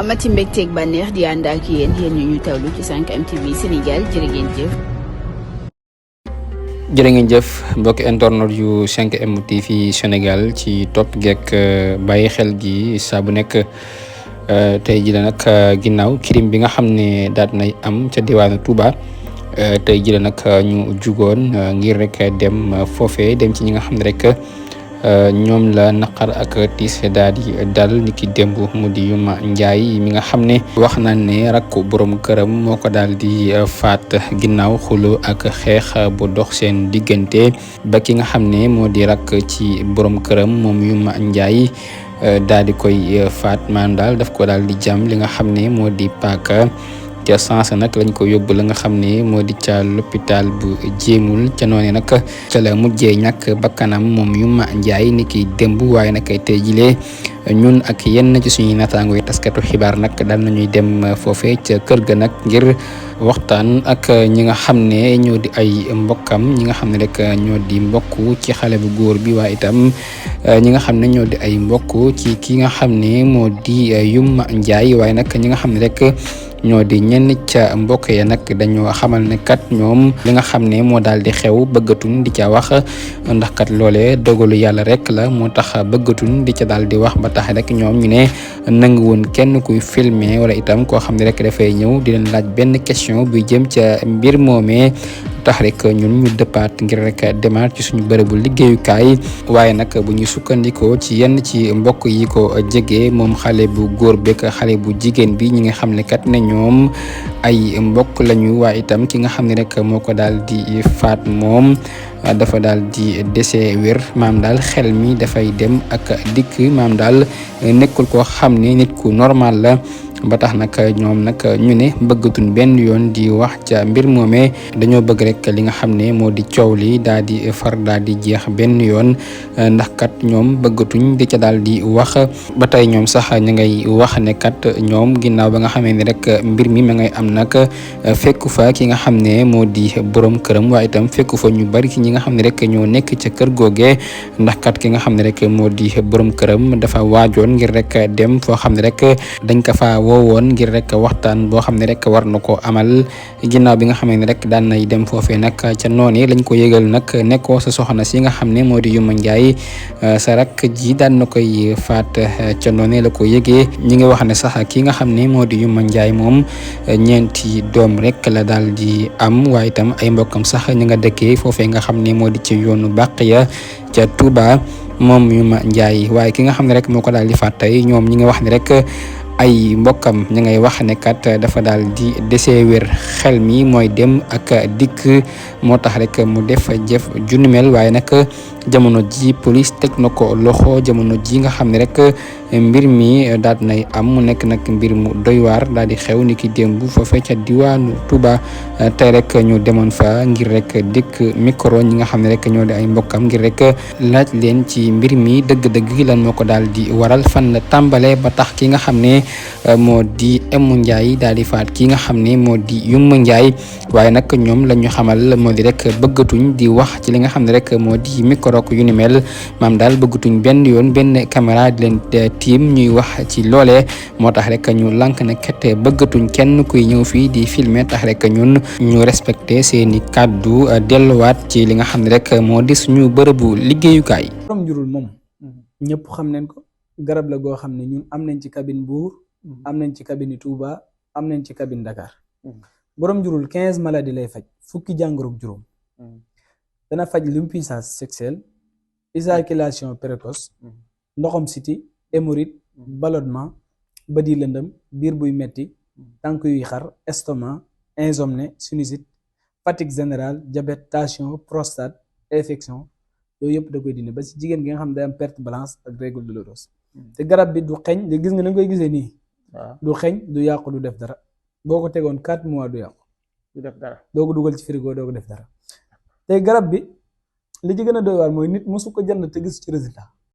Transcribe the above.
amati mbégteeg bànneex di ànd ak yéen ñu tawlu ci 5M TV Sénégal jërë ngeen jëf. jërë ngeen jëf mbokki internet yu 5M TV Sénégal ci topp geek bàyyi xel gi saa bu nekk tey ji la nag ginnaaw crime bi nga xam ne daal nay am ca diwaanu Touba tey ji la nag ñu jugoon ngir rek dem foofee dem ci ñi nga xam ne rek ñoom la naqar ak tiis daal di dal ni ki démb mu di Yuma Ndiaye mi nga xam ne wax na ne rakku borom këram moo ko daal di faat ginnaaw xulu ak xeex bu dox seen diggante ba ki nga xam ne moo di rakk ci borom këram moom Yuma Ndiaye daal di koy faat maanaam daal daf ko daal di jam li nga xam ne moo di paaka ca sens nag lañ ko yóbbu la nga xam ne moo di ca l'hôpital bu jéemul ca noonu nag ca la mujjee ñàkk bakkanam moom Yuma Ndiaye ni ki démb waaye nag tey jilee ñun ak yenn ci suñuy naataango yi taskatu xibaar nag daal nañuy dem foofe ca kër ga nag ngir waxtaan ak ñi nga xam ne ñoo di ay mbokkam ñi nga xam ne rek ñoo di mbokk ci xale bu góor bi waaye itam ñi nga xam ne ñoo di ay mbokk ci ki nga xam ne moo di Yuma Ndiaye waaye nag ñi nga xam ne rek ñoo di ñenn ca mbokk ya nag dañoo xamal ne kat ñoom li nga xam ne moo daal di xew bëggatuñ di ca wax ndax kat loolee dogalu yàlla rek la moo tax bëggatuñ di ca daal di wax ba tax rek ñoom ñu ne nangu woon kenn kuy filmer wala itam koo xam ne rek dafay ñëw di leen laaj benn question buy jëm ca mbir moomee tax rek ñun ñu dëppaat ngir rek demaat ci suñu bërëbu liggéeyukaay waaye nag bu ñu sukkandikoo ci yenn ci mbokk yi ko jege moom xale bu góor beeg xale bu jigéen bi ñi nga xam ne kat ne ñoom ay mbokk lañu waaye itam ki nga xam ne rek moo ko daal di faat moom dafa daal di dese wér maam daal xel mi dafay dem ak dikk maam daal nekkul koo xam ne nit ku normal la ba tax nag ñoom nag ñu ne bëggatuñ benn yoon di wax ca mbir moomee dañoo bëgg rek li nga xam ne moo di coow li daal di far daal di jeex benn yoon ndax kat ñoom bëggatuñ di ca daal di wax ba tey ñoom sax ñu ngay wax ne kat ñoom ginnaaw ba nga xamee ne rek mbir mi ma ngay am nag fekku fa ki nga xam ne moo di borom këram waaye itam fekku fa ñu bari ci ñi nga xam ne rek ñoo nekk ca kër googee ndax kat ki nga xam ne rek moo di borom këram dafa waajoon ngir rek dem foo xam ne rek dañ ko fa woon ngir rek waxtaan boo xam ne rek war na ko amal ginnaaw bi nga xam ne rek daan nay dem foofee nag ca noonu lañ ko yëgal nag nekkoo sa soxna si nga xam ne moo di Yuma Ndiaye sa rakk ji daan na koy faat ca noonu la ko yëgee ñi ngi wax ne sax ki nga xam ne moo di Yuma Ndiaye moom ñeenti doom rek la daal di am waaye itam ay mbokkam sax ñi nga dëkkee foofee nga xam ne moo di ci yoonu Baqiya ca Touba moom Yuma Ndiaye waaye ki nga xam ne rek moo ko daal di faat tey ñoom ñi nga wax ne rek ay mbokkam ñu ngay wax ne kat dafa daal di dese wér xel mi mooy dem ak dikk moo tax rek mu def jëf junni mel waaye nag jamono ji police teg na ko loxo jamono ji nga xam ne rek mbir mi daal nay am mu nekk nag mbir mu doy waar daal di xew ni ki démb foofee ca diwaanu Touba tey rek ñu demoon fa ngir rek dikk micro ñi nga xam ne rek ñoo di ay mbokkam ngir rek laaj leen ci mbir mi dëgg-dëgg lan moo ko daal di waral fan la tàmbale ba tax ki nga xam ne moo di Emu Ndiaye daal di faat ki nga xam ne moo di Yuma Ndiaye waaye nag ñoom la ñu xamal moo di rek bëggatuñ di wax ci li nga xam ne rek moo di micro yu ni mel maam daal bëggatuñ benn yoon benn caméra di leen tiim ñuy wax ci loolee moo tax rek ñu lànk ne kat bëggatuñ kenn kuy ñëw fii di filmer tax rek ñun ñu respecté seeni kàddu delluwaat ci li nga xam ne rek moo di suñu bërëbu liggéeyukaay. borom jurul moom ñëpp xam nañ ko garab la goo xam ne ñun am nañ ci cabine Mbour am nañ ci cabine Touba am nañ ci cabine Dakar borom jurul 15 maladies lay faj fukki jàngoro juróom dana faj l'impuissance sexuelle éjaculation précoce ndoxam siti hémorroïde ballonnement bët yi lëndëm biir buy metti tànk yuy xar estomac insomnie sinusite fatigue générale diabète tension prostate infection yooyu yëpp da koy dindi ba si jigéen gi nga xam ne day am perte blanche ak règle douloureuse te garab bi du xeeñ de gis nga na koy gisee nii du xeeñ du yàqu du def dara boo ko tegoon 4 mois du yàqu du def dara doo ko dugal ci frigo doo ko def dara te garab bi li ci gën a doy waar mooy nit mosu ko jënd te gis ci résultat